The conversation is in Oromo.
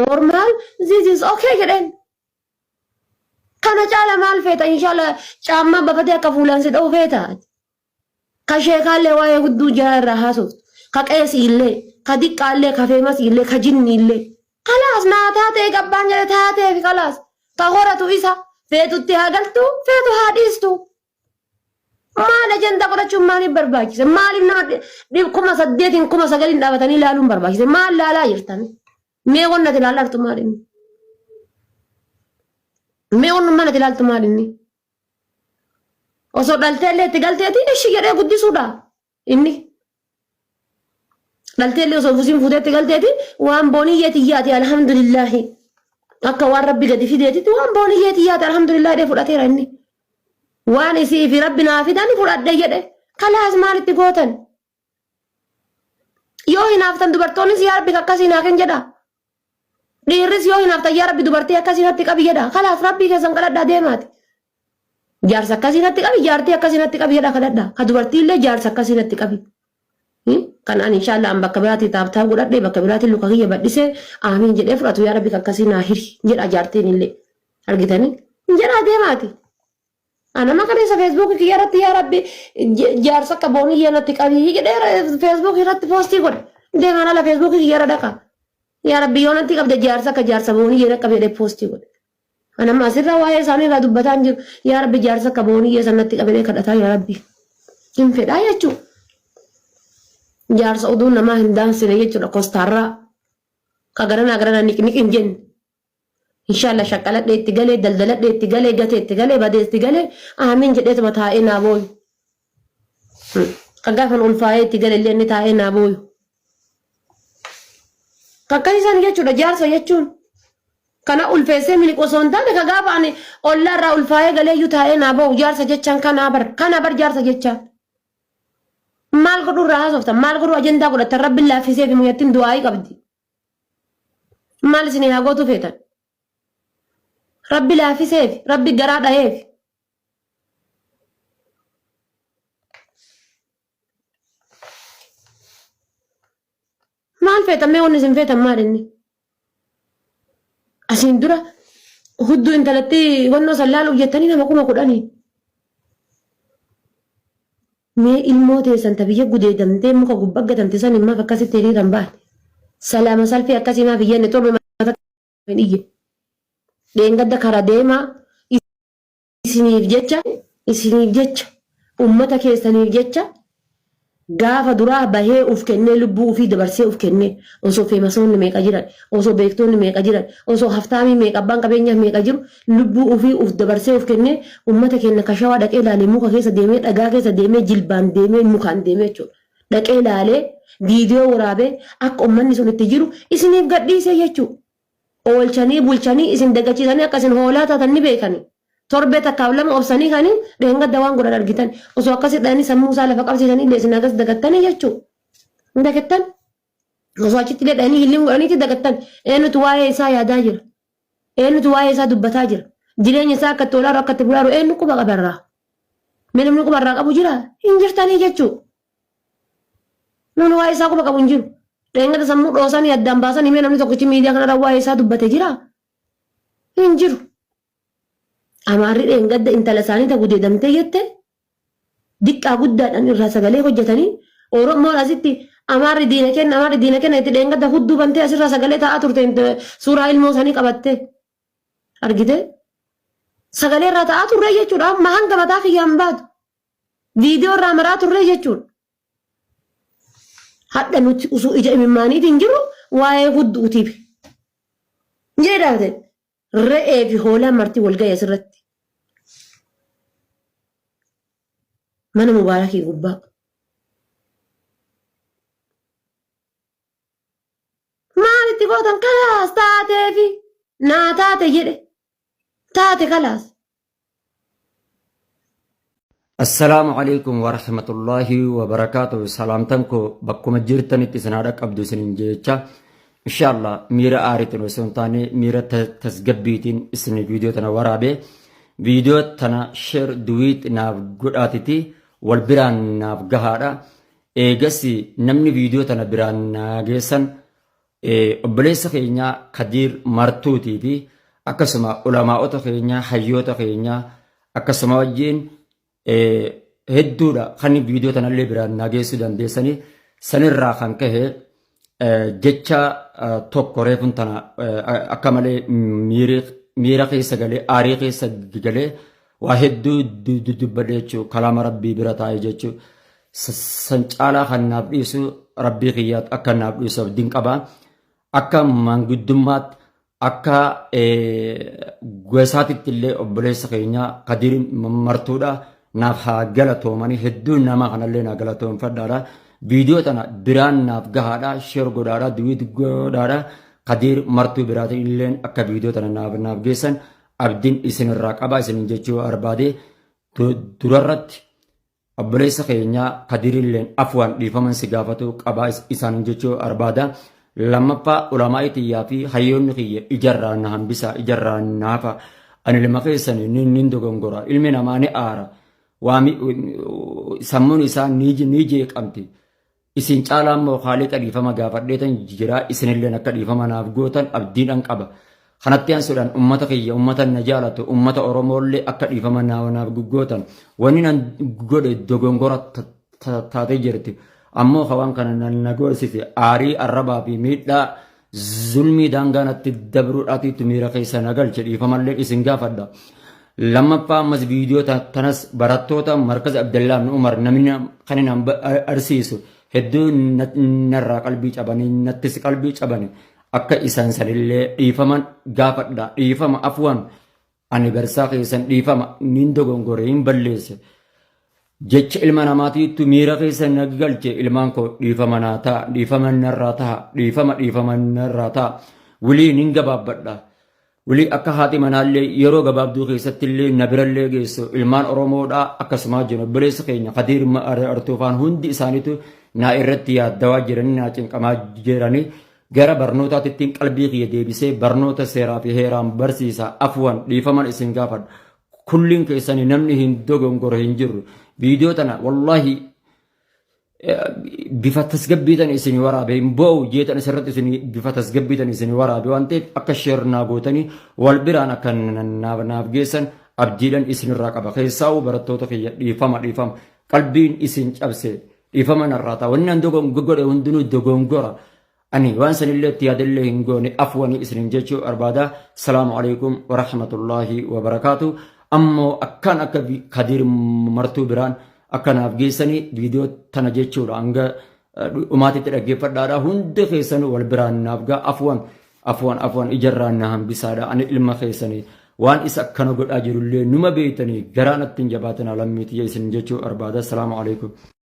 Normal, this is okay jedheen. Kana caala maal feeta? Inshallah caammaa bafatee akka fuulaan si dha'u feeta. Ka sheekaallee waa'ee hudduu jara irraa haasoftu. Ka qeesiillee, ka diqqaallee, ka feemasiillee, ka jinniillee. Kalaas naa taatee gabbaan jedhe taateefi kalaas. Ka horatu isa feetutti haa galtu, feetu haa dhiistu. Maal ajandaa godhachuun maaliif barbaachise? Maaliif nama 8,000n 9,000n dhaabatanii ilaaluun barbaachise? Maal laalaa jirtan? Mee wanni ati ilaalaa jirtu maal inni? Mee wannummaan ati ilaaltu maal inni? Osoo dhaltee illee itti galteeti ishi jedhee guddisuudha inni. Dhaltee illee osoo fusiin fuutee itti galteeti waan booniyyee tiyyaati alhamdulillaahi. Akka waan rabbi gadi fideetitti waan booniyyee tiyyaati alhamdulillaahi jedhee fudhateera inni. Waan isii fi rabbi naa fidan fudhadhe jedhe. Kalaas maalitti gootan? Yoo hinaaftan dubartoonnis yaa rabbi akkasii naa kenn jedha. Dhiirris yoo hinaaftan yaa rabbi dubartii akkasii natti qabi jedha. Kalaas rabbii keessan kadhadhaa deemaati. Jaarsa akkasii natti qabi jaartii akkasii natti qabi jedha kadhadhaa. Ka dubartii illee jaarsa akkasii natti qabi. Kan ani inshallah an bakka biraatii taaf taaf godhadhe bakka biraatii luka kiyya badhisee aamiin jedhee fudhatu yaa rabbi akkasii naa hiri jedha jaartiin illee. Argitanii? Jedhaa deemaati. Anama kaleessa feesbuukii kiyya irratti yaa rabbi jaarsa akka booniyyee natti qabii jedhee feesbuukii irratti poostii godhe. Deemaan ala feesbuukii kiyya irra dhaqa. Yaa rabbi yoo natti qabde jaarsa akka jaarsa booniyyee natti qabi jedhee poostii godhe. Anama asirra waa'ee isaanii irraa dubbataa hin jiru. Yaa rabbi jaarsa akka booniyyee san natti qabi jedhee kadhataa yaa rabbi. Hin fedhaa jechuudha. Jaarsa oduu namaa hin daansine jechuudha kostaarraa. Ka garanaa garanaa niqniq hin jenne. Inshallah shaqqaladhee itti galee daldaladhee itti galee gatee itti galee badee itti galee aamiin jedheetuma taa'ee naa booyu. Ka gaafan ulfaa'ee itti gale illee inni taa'ee naa booyu. Ka akkasii san jechuudha jaarsa jechuun. Kana ulfeessee miliqu osoo hin taane ka gaafa ani ollaa irraa ulfaa'ee galee iyyuu taa'ee naa boo'u jaarsa jechaan kanaa bar kana bar jaarsa jechaan. Maal godhuu irraa haasoftan maal godhuu ajandaa godhattan rabbiin laaffisee fi muyyattiin du'aa'ii qabdi. Maal isinii haa gootuu feetan? Rabbi laafiseef, rabbi garaa dhaheef. Maal feetan mee wanni isin feetan maal inni? Asiin dura hudduu intalatti wannoo san laaluuf jettanii nama 10,000. Mee ilmoo teessan ta biyya gudeedamtee muka gubba gatamte saniin maaf akkasitti hiriira hin baane? Salaama salfii akkasii maaf hin jenne torbe mata hin iyye. Dheengadda kara deemaa isiniif jecha isiniif jecha ummata keessaniif jecha Gaafa duraa bahee uf kennee lubbuu ufii dabarsee uf kennee osoo feemasoonni meeqa jiran osoo beektoonni meeqa jiran osoo haftaamii meeqa abbaan qabeenyaa meeqa jiru lubbuu ufii uf dabarsee uf kennee ummata keenna ka shawaa dhaqee laalee muka keessa deemee dhagaa keessa deemee jilbaan deemee mukaan deemee jechuudha dhaqee laalee viidiyoo waraabee akka ummanni sun itti jiru isiniif gadhiisee jechuudha. Oolchanii bulchanii isin dagachiisanii akka isin hoolaa taatan ni beekani. Torbee takkaaf lama obsanii kanii dheengadda waan godhan argitan. Osoo akkasi dhayanii sammuu isaa lafa qabsiisanii illee isin hagas dagattanii jechuu. Hin dagattan. Osoo achitti illee dhayanii hillim godhaniiti dagattan. Eenyutu waa'ee isaa yaadaa jira? Eenyutu waa'ee isaa dubbataa jira? Jireenya isaa akka itti oolaaru akka itti bulaaru eenyu quba qaba irraa? Mee namni quba irraa qabu jira? Hin jirtanii jechuu. Namni waa'ee isaa quba qabu hin jiru. Dheengadda sammuu dhoosanii addaan baasanii mee namni tokkichi miidiyaa kanarra waa'ee isaa dubbate jira? Hin jiru. Amaarri dheengadda intala isaanii ta gudeedamtee jette diqqaa guddaadhaan irraa sagalee hojjetanii Oromoon asitti Amaarri diina kenna Amaarri diina kenna itti dheengadda hudduu bantee asirraa sagalee taa'aa turte suuraa ilmoo isaanii qabattee argite sagalee irraa taa'aa turre jechuudha amma hanga mataa kiyyaan baatu viidiyoo irraa maraa turre jechuudha. Hadha nuti usuu ija imimmaaniitiin jiru waa'ee hudduutiif. Jedhee daawwate re'ee fi hoolaan marti wal ga'e asirratti. Mana mubaarakii gubbaa. Maal itti gootan kalaas taateefi naa taate jedhe taate kalaas. Assalaamu alaikum warahmatullaahi wabarakaatu. Salaamtan koo bakkuma jirtanitti isin haadha qabdu isinin jecha. Inshaallah miira aariitiin osoo hin taane miira tasgabbiitiin isin viidiyoo tana waraabe. Viidiyoo tana sheer duwiit naaf godhaatiti wal biraan naaf gahaadha. Eegas namni viidiyoo tana biraan naa geessan Obboleessa keenya Kadiir Martuutii fi akkasuma ulamaa'ota keenya hayyoota keenya akkasuma wajjin hedduudha kan viidiyoo tanallee biraan naa geessuu dandeessanii sanirraa kan kahe jecha tokko reefun tana akka malee miira keessa galee aarii keessa galee waa hedduu dubbadhe jechuu kalaama rabbii bira taa'e jechuu san caalaa kan naaf dhiisu rabbii kiyyaat akka naaf dhiisu abdiin qaba akka maanguddummaatti akka gosaatitti illee obboleessa keenya Kadiir Martuudha naaf haa galatoomanii hedduu nama kanallee naa galatoomfadhaadha. Viidiyoo tana biraan naaf gahaadha sheer godhaadha duwit godhaadha Kadiir Martuu biraatiin illee akka viidiyoo tana naaf naaf geessan abdiin isinirraa qaba isinin jechuu barbaade durarratti Obboleessa keenya Kadirilleen afwaan dhiifaman si gaafatu qaba isaanin jechuu barbaada. Lammaffaa ulamaa'ii tiyyaa fi hayyoonni kiyya ijarraa na hambisa ijarraa na hafa. Ani ilma keessan nin dogongora. Ilmi namaa ni aara. Waami sammuun isaa ni jeeqamti. Isin caalaa immoo Khaaliqa dhiifama gaafadheetan jira isinilleen akka dhiifama naaf gootan abdiidhan qaba. Kanatti aansuudhaan ummata kiyya ummata na jaalatu ummata Oromoollee akka dhiifama naaf gootan wanni nan godhe dogongora taatee jirti. Ammoo ka waan kana na goosise aarii arrabaa fi miidhaa Zulmii daangaa natti dabruudhaatiitu miira keessa na galche dhiifamallee isin gaafadha. Lammaffaa ammas viidiyoo tanas barattoota markaza Abdallaa ibn Umar namni kan hin arsiisu hedduu narraa qalbii cabanii nattis qalbii cabani akka isaan sanillee dhiifaman gaafadha dhiifama afwan Ani barsaa keessan dhiifama nin dogongore hin balleesse. Jecha ilma namaatiittu miira keessa na galche ilmaan koo dhiifama naa ta'a dhiifama narraa ta'a dhiifama dhiifama narraa ta'a wilii nin gabaabbadha. Wilii akka haati manaallee yeroo gabaabduu keessatti illee na birallee geessu ilmaan Oromoodhaa akkasumaa jiru obboleessa keenya Kadiir Artuufaan hundi isaaniitu naa irratti yaaddawaa jiranii naa cinqamaa jiranii Gara barnootaatittiin qalbii kiyya deebisee barnoota seeraa fi heeraan barsiisa afwan dhiifaman isin gaafadha. Kulliin keessanii namni hin dogongore hin jirru. Viidiyoo tana wallaahi bifa tasgabbiitan isin waraabe hin boo'u jeetan isirratti isin bifa tasgabbiitan isin waraabe waan ta'eef akka sheer naa gootanii wal biraan akka naaf geessan abdiidhan isinirraa qaba. Keessaa'uu barattoota kiyya dhiifama dhiifama qalbiin isin cabse Dhiifama narraa ta'a. Wanni an godhe hundinuu dogongora. Ani waan sanillee itti yaadallee hin goone afwanii isinin jechuu barbaada. Salaamu alaikum wa rahmatullahi wa barakaatu. Ammoo akkaan akka Kadiir Martuu biraan akka naaf geessanii viidiyoo tana jechuudha. Hanga dhumaatitti dhaggeeffadhaadha. Hundi keessanuu wal biraan naaf ga'a. Afwan afwan afwan ijarraa na hambisaadha. Ani ilma keessanii waan isa akkana godhaa jirullee numa beeytanii garaa natti hin jabaatinaa lammii tiyya isin jechuu barbaada. Salaamu alaikum.